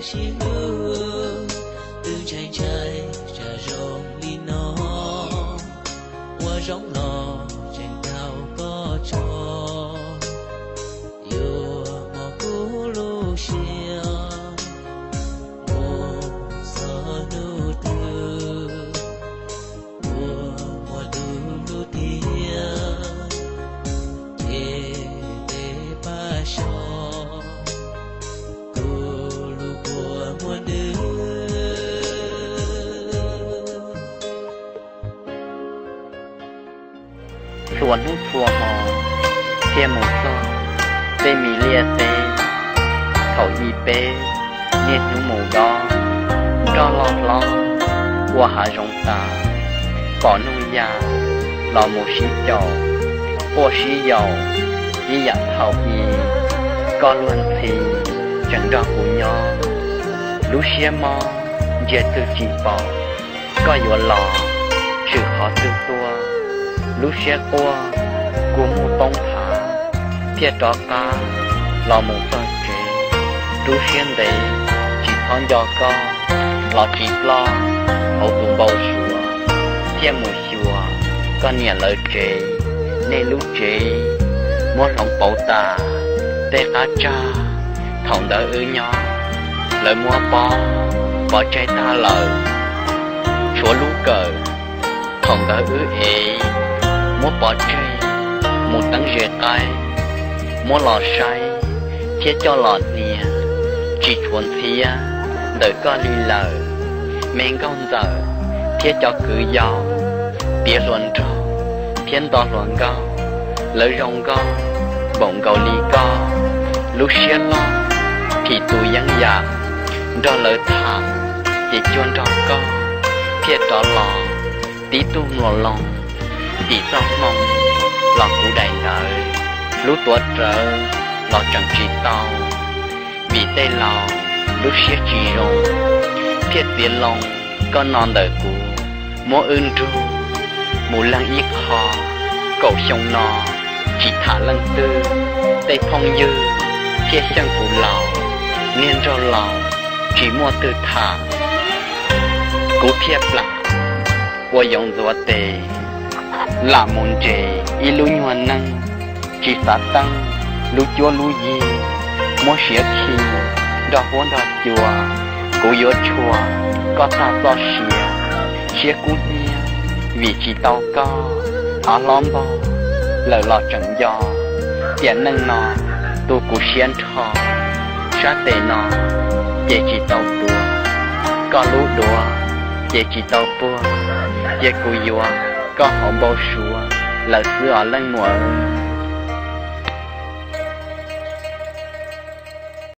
Sib hlub twb ntshai ntshai tsa zoo li no, ua zoo los tseem tau koj tso, yuav mob kuv lub siab mus txog hnub twg. Kua muag du lug tiag, ces ntev pab so kuv lub kua muag nws. Txhua hnub txhua hmo thiaj mus txog tej me liaj teb, thaum yim peb niaj hnub mus dob, nroj loj hlob ua hav zoov tas, pom noog ya los mus sib caum, quaj sib yaum ib yam thaum i. Koj luag ntxhi tseem nrog kuv nyob, lub siab mob ntsia twg tsis pom, koj yuav los tshwm qhov twg tuaj. Lub siab quaj kua muag poob thav, thiaj rov qab los mus txog tsev. Lub siab ntev tsis txhob nco koj, los tsis ploj hauv tus npau suav, thiaj mus xyuas koj niam lawv tsev. Nej lub tsev muab hloov pauv tas tej qab tsag, thaum ntawd wb nyob, lawv muab pob pov tseg tag lawm, tshuav lub kawm thaum ntawd wb ev, muab pov tseg mus teeb ze qaib, muab los saib thiab coj los hnia, tsis tshuav ntxhiab ntawm koj li lawm. Me nkauj ntxawm thiab cov kwv yau, tiav hluas nraug thiab nto hluas nkauj, lawv zoo nkauj npaum nkaus li koj. Lub siab loj phim tus yeeb yam, nrog lawv tham ces cuag nrog koj thiaj rov los. Tib tug mluas loo tim txoj hmoo los kuv daim ntawv, lub tuav rawv los tseem tsis tau, vim tej laus lub siab tsis zoo, thiaj txiav loo koj no ntawm kuv. Muab wb nrug mus leej ib qho, kaum xyoo no tsis tham leej twg, tej phooj ywg thiaj xyeej kuv laus, niag nraug laus tsis muaj twg tham. Kuv thiaj plam ua yoov ntxuav tes, lam mus nres ib lub nyuag neej, tsis xav teeb lub cuab lub yig, muab siav khi nrog huab nrog cua. Kuv yuav tshuav koj tag txoj sia, siab kub hnyiab vim tsis tau koj. Av hlob npog lawm los tseem nco, tiam neej no tu kuv siab nrho. Sab tes no ces tsis tau tuav, koj lub duav ces tsis tau puag, ces kuv yuav koj hauv npau suav lawm xwb os leej muam.